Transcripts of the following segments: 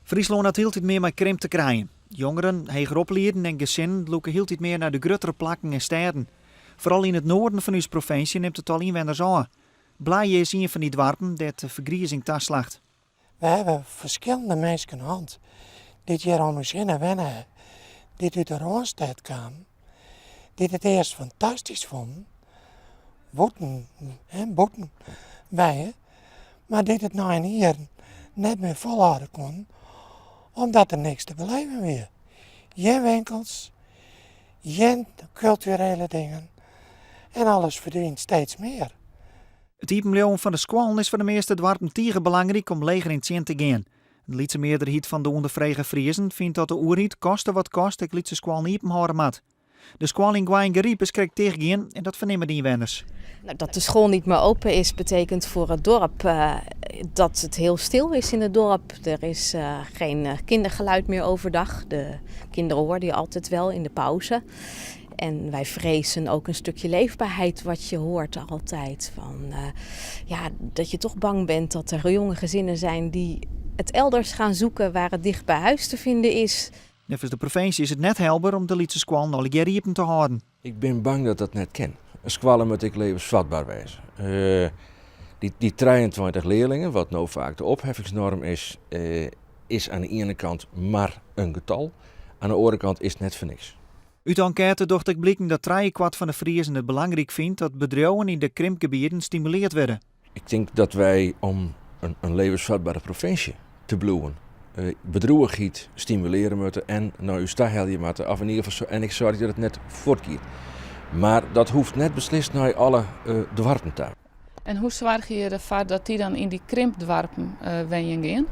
Fryslân hat hieltyd mear mei krimp te krijen. Jongeren, heger oplieden en gesinnen lûke hieltyd mear nei de gruttere plakken en stêden. Foaral yn it noarden fan ús provinsje nimt it tal ynwenners ôf. Blije is ien fan dy doarpen dêr't de fergrizing taslacht. We hawwe ferskillende minsken hân dy't hjir om ús hinne wenne ha, dy't út de Rânstêd kamen, dy't it earst fantastysk fûnen, bûten, hè, bûten wenje, mar dy't it nei in jier net mear folhâlde koenen omdat der niks te beleven wie. Gjin winkels, gjin kulturele dingen en alles ferdwynt steeds mear. It iepenbliuwen fan de skoallen is foar de measte doarpen tige belangryk om leechrin tsjin te gean. In lytse mearderheid fan de ûnderfrege Friezen fynt dat de oerheid koste wat kost ek lytse skoallen iepen hâlde moat. De skoalle yn Goaiïngaryp is krekt tichtgien en dat fernimme de ynwenners. Nou, dat de school niet meer open is, betekent voor het dorp dat het heel stil is in het dorp. Er is geen kindergeluid meer overdag. De kinderen hoorden je altijd wel in de pauze. En wij vrezen ook een stukje leefbaarheid wat je hoort altijd. Van, ja, dat je toch bang bent dat er jonge gezinnen zijn die het elders gaan zoeken waar het dicht bij huis te vinden is. Neffens de provinsje is it net helber om de lytse skoallen allegear iepen te hâlden. Ik bin bang dat dat net kin. In skoalle moat ek levensfatber wêze. Dy 23 learlingen, wat no faak de opheffingsnorm is, is oan de iene kant mar in getal, oan de oare kant is it net foar niks. Ut de enkête docht ek bliken dat trijekwart fan de Friezen it belangryk fynt dat bedriuwen yn de krimpgebieten stimuleard wurde. Ik tink dat wy om in levensfatbere provinsje te bliuwen bedriuwichheid stimulearje moatte en nei ús ta helje moatte of yn ieder gefal en ek soargje dat it net fuortgiet. Mar dat hoecht net beslist nei alle doarpen ta. En hoe soargje je derfoar dat dy dan yn dy krimpdoarpen wenjen gean?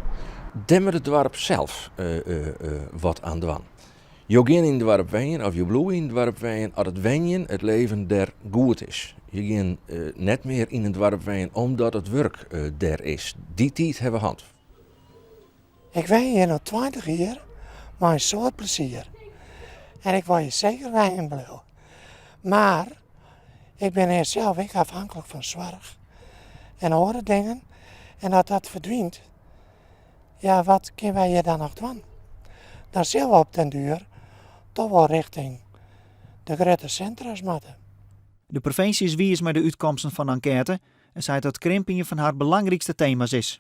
Dêr moat it doarp sels wat oan dwaan. Jo gean yn in doarp wenjen of jo bliuwe yn in doarp wenjen as it wenjen, it leven der goed is. Je gean net mear yn in doarp wenjen omdat it wurk der is. Dy tiid hawwe we hân. Ik wenje hjir no 20 jier mei in soad plezier en ik wol hjir seker wenjen bliuwe. Mar ik bin earst sels ek afhanklik fan soarch en oare dingen en as dat ferdwynt, ja wat kinne wy hjir dan noch dwaan? Dan sille we op den duer toch wol rjochting de grutte sintra's moatte. De provinsje is wiis mei de útkomsten fan de enkête en seit dat krimp ien fan har belangrykste tema's is.